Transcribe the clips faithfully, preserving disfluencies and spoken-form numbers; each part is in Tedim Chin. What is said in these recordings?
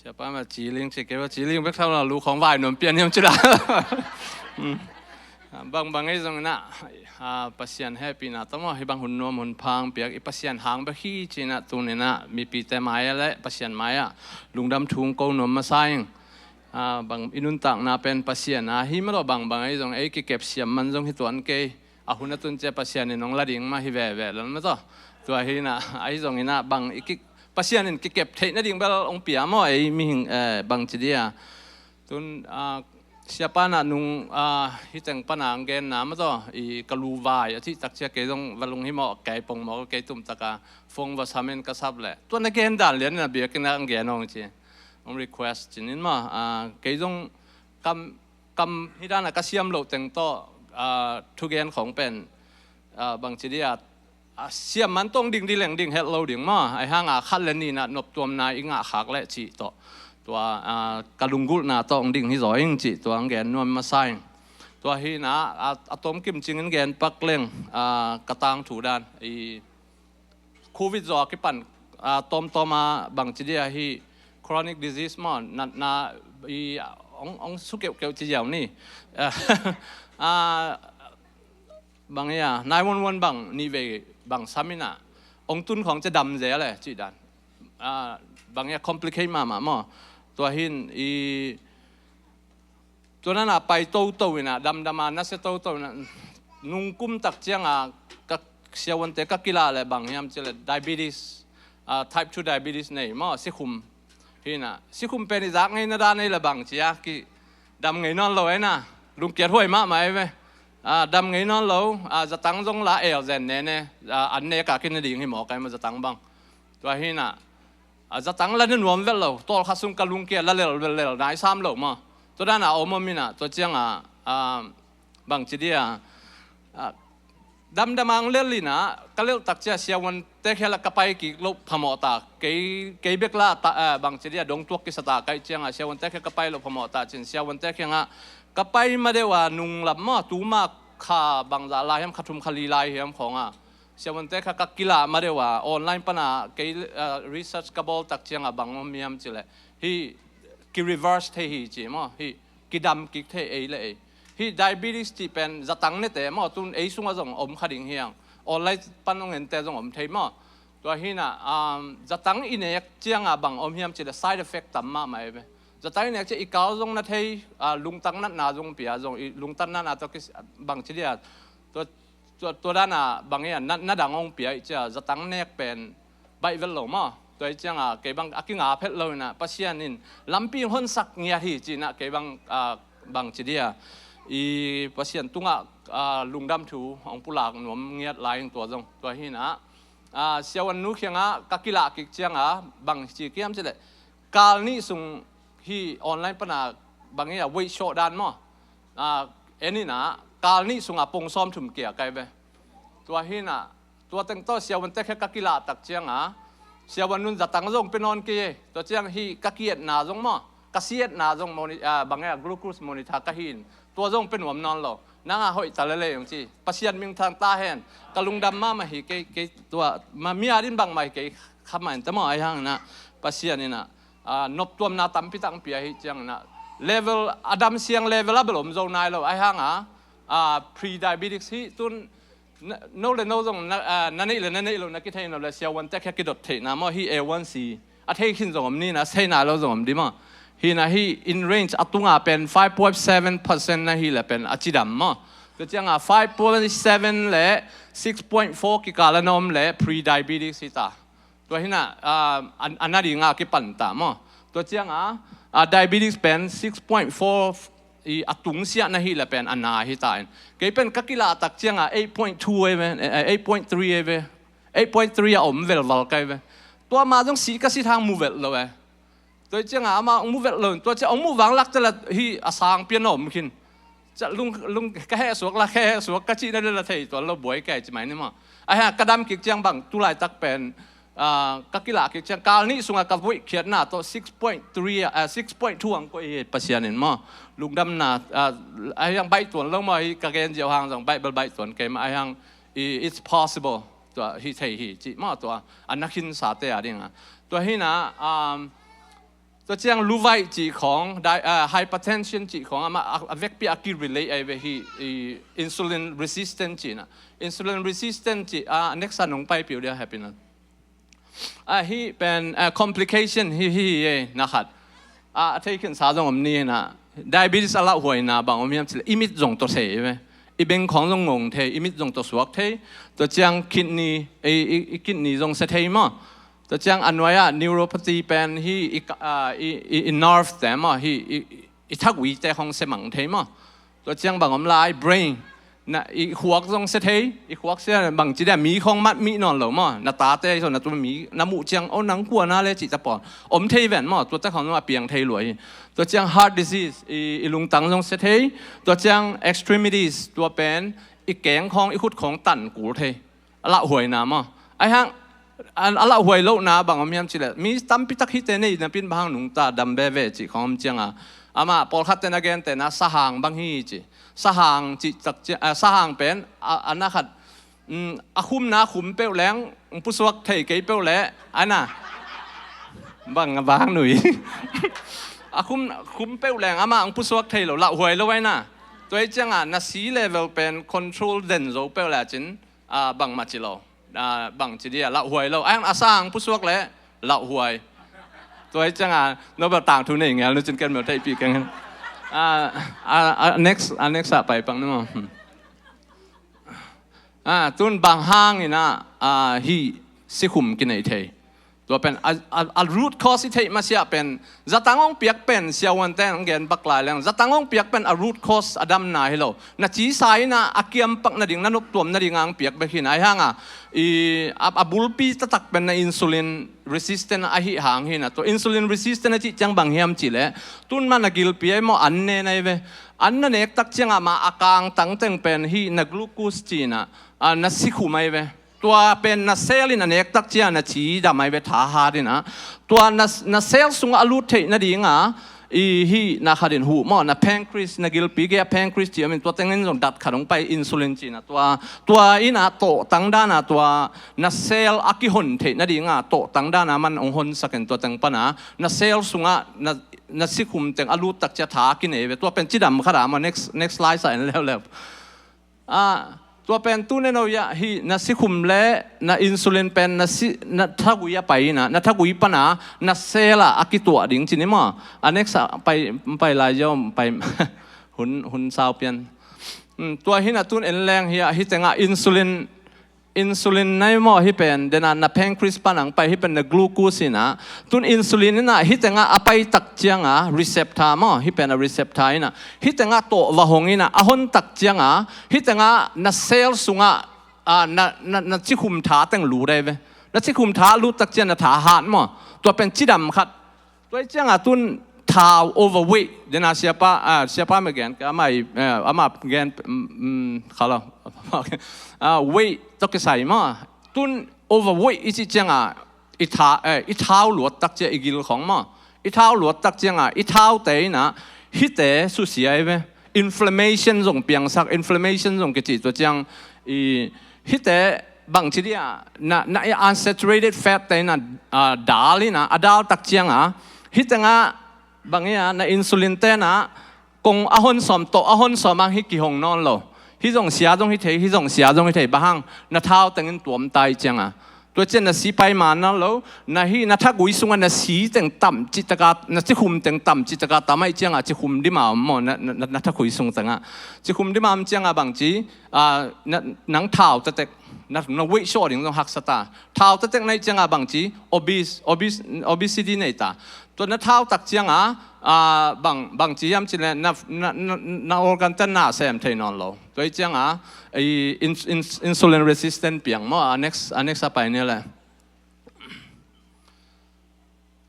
Siapa mah ciling ci kei va, ciling bek thauna lu khong vai nuam pian hiam cila. Bangbang ei zong inah, Pasian hehpihna tawh maw, hih bang hun nuam hun phang piak i Pasian hang bek hi cinah tuninah mipite mai-ah le Pasian mai-ah lungdam thu ko nuam masa ing. Bang i nuntakna pen Pasian a hi mah lawh, bangbang ei zong ei kikep siam man zong hi tuan kei. A hun a tun cia Pasian in hong la ding mah hi veve lal mah tawh. Tua hinah ahi zong inah bang i kik Pasian in kikep theih nading bel hong pia maw, ei mihing bangci dia. Tun siapa nah nung hih teng pana ang genna mah tawh i ka lu vai a cih takcia kei zong va lunghimawh kei pongmawh kei tumtaka phone va samin ka sap leh tua na gen dan lian na biakinn ah ang gen hong ci. Hong request cinin maw, kei zong kam kam hih danah ka siam loh teng tawh thugen khong pen bangci dia, siam man tong ding di leng ding het lo ding maw, ahi hanga khat le ninah noptuamna i ngahkhak leh cih tawh tua ka lunggulhna tawh hong ding hi zaw ing cih tua hong gen nuam masa ing. Tua hinah a tawmkim cingin gen pak leng ka tangthu dan i Covid zaw a kipan tawmtawm a bangci dia hi chronic disease maw, natna i hong sukeuhkeuh ci ziau ni. Bang ia nine one one bang nihvei bang saminah hong tun khong cia dam zel e cih dan. Bang ia complicate mahmah maw. Tua hin i tua nana pai toto inah damdama nasia toto inah nungkum tak cianga ka siavuante ka kilah le bang hiam cile diabetes, type two diabetes nei maw, sikhum. Hinah sikhum pen i zak ngei na dan ei le bang cia ki dam ngei nawn lo eina lungkiat huai mahmah ei ve. Dam ngei nawn lo, zatang zong la el zen nene, an neka kina ding hi maw kai maw zatang bang. Tua hinah zatang la na nuam vet lo, tawlkhat sung ka lungkia la lel lel nai sam lo maw. Tua dana om om inah tua cianga bangci dia damdamang lel inah ka lelh takcia siavuante khia la ka pai kik loh phamawh ta. Kei kei bek la bangci dia dongtuak kisa ta kaih cianga siavuante khia ka pai loh phamawh ta cin siavuante khiangah ka pai madeuh a nunglam maw, tuma kha bangzah lai hiam, kha thum kha li lai hiam khonga siavuante kha ka kilah madeuh a online pana kei research ka bawl tak cianga bang om hiam cile hi ki reverse thei hi ci maw, hi kidam kik thei ei le ei. Hi diabetes cih pen zatang nete maw tun ei sungah zong om kha ding hiang, online pan ong ente zong om thei maw. Tua hinah zatang i nek cianga bang om hiam cile side effect tam mahmah ei ve. Zatang i nek cia i kau zong na thei, lungtang natna zong pia zong i lungtang natna tawh bangci dia tua tua dana bang ia na dang hong pia i cia zatang nek pen baih vet lo maw. Tua i cianga kei bang a kinga phet lo inah Pasian in lampi honsak ngiat hi cinah kei bang bangci dia i Pasian tungah lungdam thu hong pulak nuam ngiat lai in tua zong. Tua hinah siavuan nu khiangah ka kilah kik cianga bang ci kiam cileh kal nih sung hi online pana bang ia weight show dan maw. En inah kal nih sungah pong sawm thum kia kai ve. Tua hinah tua teng tawh siavuante khia ka kilah tak cianga siavuan nun zatang zong pe nawn kei e. Tua ciang hi ka kietna zong maw, ka sietna zong bang ia glucose monitor ka hin tua zong pe nuam nawn lo. Nanga hoih ta lele ong ci, Pasian mingthang ta hen. Ka lungdam mahmah hi kei, kei tua ma miadin bangmah hi kei khamah in ta maw, ahi hang inah Pasian inah noptuamna tampi tak pia hi ciang inah level a dam siang level a bel om zo nai lo, ahi hanga pre diabetes hi tun no le no zong na neih le na neih lo na kithei no le siavuante khia kidot theihna maw, hi A one C a thei khin zong om ni na, sei nai lo zong om di maw. Hinah hi in range a tunga pen five point seven percent na hi le pen a cidam maw. Tua cianga five point seven le six point four kikal a na om le pre diabetes hi ta. Tua hinah a na dinga kipan ta maw. Tua cianga diabetes pen six point four i a tungsiah na hi le pen a na hi ta in. Kei pen ka kilah tak cianga eight point two ei ve, eight point three ei ve. Eight point three a om velval kai ve. Tua ma zong si ka si thang mu vet lo e. Tua cianga ama ong mu vet lo in tua cia ong mu vanglak cala hi a sang pian a om khin. Ca lung lung ka heh suak la ka heh suak ka cihna le la thei tuan lo buai kai ci mai ni maw. Ahi hang ka dam kik ciang bang tulaitak pen ka kilah kik ciang kal nih sunga ka voih khiatna tawh six point three six point two ang koih hi Pasian in maw. Lungdamna ahi hang baih tuan lo maw, hi ka gen ziau hang zong baih bel baih tuan kei mah, ahi hang it's possible. Tua hi thei hi cih maw, tua a na khinsa te a dinga. Tua hina Tua ciang luvaih cih khawng, di-, ah, hypertension cih khawng, amah a, a vekpi a ki-relate ahi ve hi, i insulin resistant cihna. Insulin resistant cih, ah, next a nong paipih uh dia happy na. Ah, hih pen, ah, complication hi, hi, hi, eh, na khat. Ah, a thei khinsa zong om ni na. Diabetes a lauhuaina bang om hiam cih leh, i mit zong tawh se ve. I beng khawng zong ngong thei, i mit zong tawh suak thei. Tua ciang kidney, i, i, i kidney zong se thei maw. Tua ciang a nuai ah neuropathy pen hi i, ka-, ah, i, i, i nerve te maw, hi i, i, i thakuite khawng se mang thei maw. Tua ciang bang om lai, brain. Na, i khuak zong se thei, i khuak se bang ci dia mi khawng mat mi nawn lo maw. Na tate so na tu mi, na muh ciang, o nang kua na le cih ta pawl. Om thei ven maw, tua ta khawng zong a piang thei lua hi. Tua ciang heart disease, i, i lungtang zong se thei. Tua ciang extremities, tua pen, i keng khawng, i khut khawng tan kul thei. A lauhuaina maw. Ahi hang, a, a lauhuai lohna bang om hiam cih leh. Mi tampi tak hihte nei napi in bang hang nungta dam veve cih khawng om ciang a. Amah pawlkhat ten a gen ten a sahang bang hi ci. Sahang cih tak ciang, ah, sahang pen, a, a na khat, mm, a khumna khum peuh leng, pusuak thei kei peuh leh, a na. Bang, bang nui. A khum, khum peuh leng, amah pusuak thei lo, lauhuai lo ahi na. Tua hi ciang a, na si level pen control den zo peuh leh cin, ah, bang mah ci lo. Ah, bang ci dia, lauhuai lo. Ahi hang a sahang pusuak leh, lauhuai. Tua hi ciang a, Nobel tangthu nei ngel nu cin ken mel theihpih keng. Ah, ah, ah, next, ah, next ah pai pak ni maw. Hmm. Ah, tun bang hang in a, ah, hih sikhum kinei thei. Tua pen, a, a, a root cause i theih masiah pen, zatang hong piak pen, siavuante hong gen bak lai leng, zatang hong piak pen a root cause a damna hi lo. Na cisa in a, a kiampak nading, na noptuam nading a hong piak bek hi na, ahi hang a, i, a, a bulpi taktak pen na insulin resistant ahi hang hi na. Tua insulin resistant a cih ciang bang hiam cih leh, tun mah na gilpi ahi maw, an nen ahi ve. An na nek tak ciang a mah a kangtang teng pen hih na glucose cihna, ah, na sikhum ahi ve. Tua pen na cell in a nek tak ciang na ci dam ahi ve, tha hat in a. Tua na, na cell sungah a lut theih nading a, i hih na khat in huh maw, na pancreas, na gilpi gei a pancreas cih om in tua teng in zong dat khat hong pai insulin cihna. Tua, tua in a tawhtang dan a tua na cell a kihon theih nading a tawhtang dan a man hong honsak in tua teng pan a na cell sungah na, na sikhum teng a lut tak ciang tha kinei ve. Tua pen cidam khat a maw, next, next slide sa en leuleu. Ah, tua pen tu neno ya hih na sikhum le na insulin pen na si, na thagui a pai na, na thagui pan a, na cell ah a kituah ding ci ni maw. A next ah pai, pai lai zia om, pai hun, hun sau pian. Hmm, tua hi na tun en leng hi a, hih teng ah insulin, insulin nai maw hih pen, den a na pancreas pan a hong pai hih pen na glucose hi na, tun insulin in a hih teng ah a pai tak ciang a receptor maw, hih pen a receptor hi na, hih teng ah tawh va hong in a, a hon tak ciang a, hih teng ah na cell sungah, ah, na, na, na cikhum tha teng lut ahi ve. Na cikhum tha lut tak ciang na tha hat maw. Tua pen cidam khat. Tua hi ciang a tun thau overweight. Den a siapa, ah, siapa mah gen, ka amah i, eh, amah gen, mm, mm, kha lo. Ah, weight tawh kisai maw. Tun overweight i cih ciang a, i tha, eh, i thau luat tak ciang i gil khawng maw. I thau luat tak ciang a, i thaute in a, hihte susia ahi ve. Inflammation zong piangsak, inflammation zong kici tua ciang, i, hihte bang ci dia, na, na i unsaturated fat te in a, ah, dal in a, a dal tak ciang a, hih teng ah bang hi a, na insulin te in a, kong a hon sawm tawh, a hon sawm ang hih kihong nawn lo. Hih zong sia zong hi thei, hih zong sia zong hi thei, bang hang, na thau teng in tuam ta hi ciang a. Tua ciang na si pai man nawn lo, na hih, na thagui sungah na si teng tam citak a, na cikhum teng tam citak a, tam ahih ciang a, cikhum dim a om maw, na, na, na, na thagui sung teng ah. Cikhum dim a om ciang a bang ci, ah, na, nang thau taktak, na, na weight show ding zong haksa ta. Thau taktak na hih ciang a bang ci, obese, obese, obesity nei ta. Tua na thau tak ciang a, ah, bang, bang ci hiam cih leh na, na, na, na organ te na sem thei nawn lo. Tua hi ciang a, i ins-, ins-, insulin resistant piang maw, a next, a next a pai ni leh.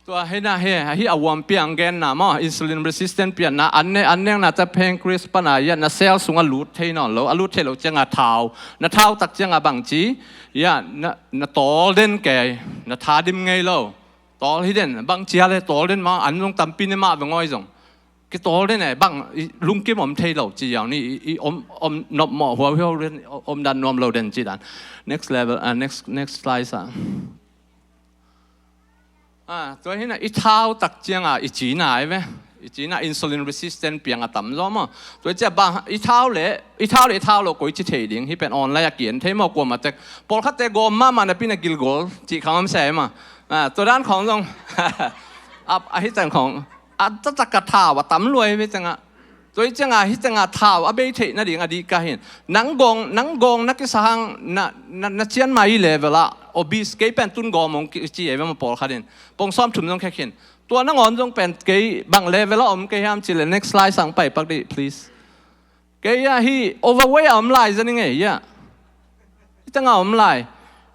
Tua hi na hi, hi a uam piang gen na maw, insulin resistant piang na, an ne, an neng na ta pancreas pan a, ya na cell sungah lut thei nawn lo, a lut thei lo ciang a thau. Na thau tak ciang a bang ci, ya na, na tawl den kei, na tha dim ngei lo. Tawl hi den, bang cia le tawl den mah, an zong tampi ne mah ve ngoi zong. Kitawl den e, bang, i, lungkim om thei lo, ci yau ni, i, i om, om nop mawh huau huau den, om dan nuam lo den ci dan. Next level, ah, next, next slide sa. Ah, tua hi na i thau tak cianga i cina ai ve. I cina insulin resistant piang a tam zaw maw. Tua ciang bang i thau le, i thau le i thau lo koi ci thei ding. Hi pen online a kian thei maw kuama tek. Pawlkhatte gawm mahmah napi na gilgol ci khang om se ai maw. Ah, tua dan khong zong. A, a hi teng khong. A tatak ka thau a tam luai ve cianga. Tua hi cianga hi tenga thau a bei theih nading a dih ka hin. Nang gawng, nang gawng na kisa hang na, na, na cian mai level ah obese kei pen tun gawm hong kici ei ve maw pawlkhat in. Pong sawm thum zong khek hin. Tua nangawn zong pen kei bang level ah om kei hiam ci le next slide sang pai pak dih, please. Kei ah hi overweight a om lai zaning ei ah. Hi tengah om lai.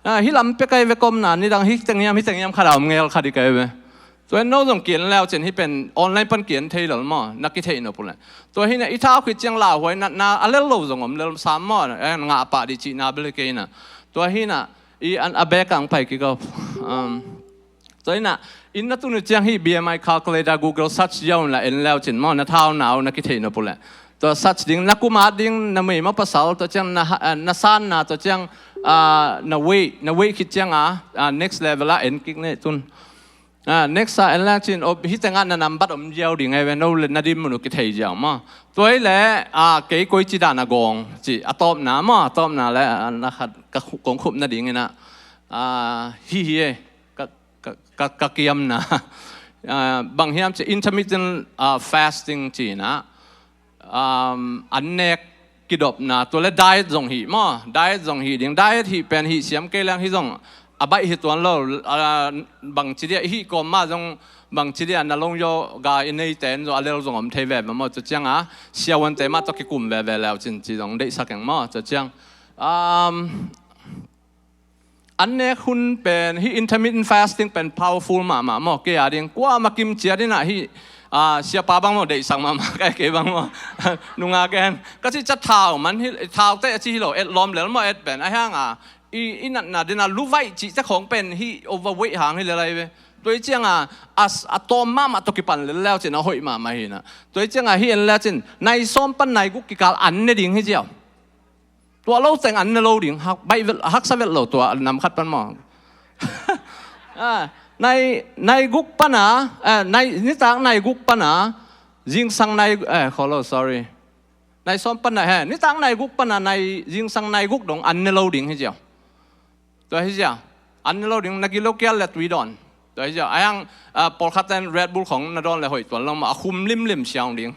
Ah, hi lam pia kai ve komna, nidang hi teng hiam, hi teng hiam khat a om ngel khat hi kai ve. Tua en no zong kian leu cin hi pen online pan kian thei lel maw, na kitheih nop uh le. Tua hi na i thau khit ciang lauhuai natna a lel lo zong om lel sam maw, eh, ngah pah dih cihna bel hi kei na. Tua hi na i an a bek ang pai kikop. Um, Tua hi na, in na tun uh ciang hi B M I calculator Google search ziau in la en leu cin maw, na thau nau na kitheih nop uh le. Tua search ding, na kumat ding, na mei maw pasal, tua ciang na ha-, eh, na sanna, tua ciang, ah, na weight, na weight khit cianga, ah, next level ah en kik nei tun. Ah, next ah en leu cin, oh, hi tengah na nambat om ziau ding ai ve, no le na dim mun uh kithei ziau maw. Tua hi le, ah, kei koi ci dan a gawng, ci, a tawpna maw, a tawpna le, ah, na khat ka khu-, kong khup nading ina, ah, hi hi e, ka ka, ka, ka kiamna. Ah, bang hiam ci intermittent, ah, fasting cina. Um, an nek kidopna, tua le diet zong hi maw, diet zong hi ding, diet hi pen hi siam kei leng hi zong a baih hi tuan lo, ah, bang ci dia hi kawm ma zong bang ci dia na long yo ga i nei ten zong a lel zong om thei ve maw, tua cianga siawan te ma tua kikum veve leu cin ci zong deihsak eng maw, tua ciang. Um, An nek hun pen hi intermittent fasting pen powerful mahmah maw, kei a ding kuama kim ciat ina hi, ah, siapa bang maw deihsak mahmah kai kei bang maw. Nunga ken ka ci ca thau man hi, thau te a ci hi lo, et lawm lel maw, et pen a hianga i, i natna dina luvaih cih ca khong pen hi overweight hang hi lelai ve. Tua hi cianga a, a tawm mahmah tua kipan lel leu cin a hoih mahmah hi na. Tua hi cianga hi en leu cin nai sawm pan nai guk kikal an ne ding hi ziau. Tua lo teng an ne lo ding, hak, baih vel, haksa vel lo tua nam khat pan maw. Ah, nai, nai guk pana, eh, nai, nitak nai guk pana, zingsang nai, eh, kholo, sorry. Nai sawm pana, he, nitak nai guk pana, nai, zingsang nai guk dong an ne lo ding hi ziau. Tua hi ziau. An ne lo ding, na gilo kial le tui dawn. Tua hi ziau. A hiang, ah, pawlkhat ten Red Bull khong na dawn le hoih tuan lo maw, a khum limlim siang ding.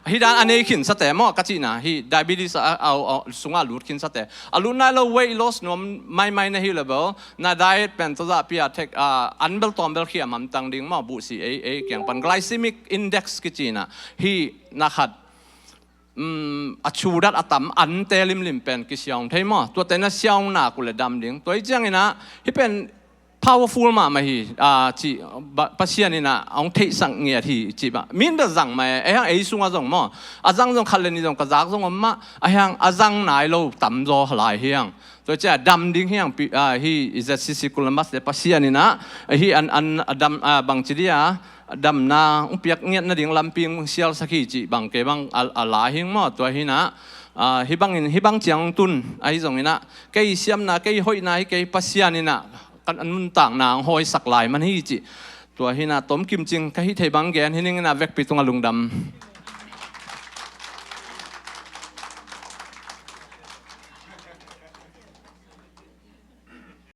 Hi dan a nei khin sate maw, ka cihna hi diabetes a, a, a, sunga lut khin sate. A lut nai lo weight loss nuam maimai na hi le bel, na diet pen tawzah pia thek, ah, an bel tawm bel khiam hamtang ding maw, buhsi ei, ei kiang pan glycemic index kicina. Hi na khat um, a cudat a tam ante limlim pen kisiaung thei maw. Tuate na siaung nak uh le dam ding. Tua hi ciangina hi pen powerful mahmah hi, ah, ci, ba, Pasian ina hong theihsak ngiat hi ci ba. Min bel zang mai, eh, hang ei sunga zong maw. A zang zong khat le ni zong ka zak zong om mah, a hiang a zang nai lo tam zaw lai hiang. Tua cia dam ding hiang pi, ah, hi is a sisikulambas le Pasian ina, hi an, an, a dam, ah, bang ci dia, damna hong piak ngiat nading lampi hong sialsak hi cih bang kei bang a, a la hing maw, tua hi na, ah, hi bangin, hi bang ciang hong tun, ahi zongin ah, kei siamna, kei hoihna hi kei Pasian in ah, kan a nuntakna hong hawisak lai man hi cih. Tua hi na, tom kim cing, ka hih thei bang gen, hi ning in ah vekpi tungah lungdam.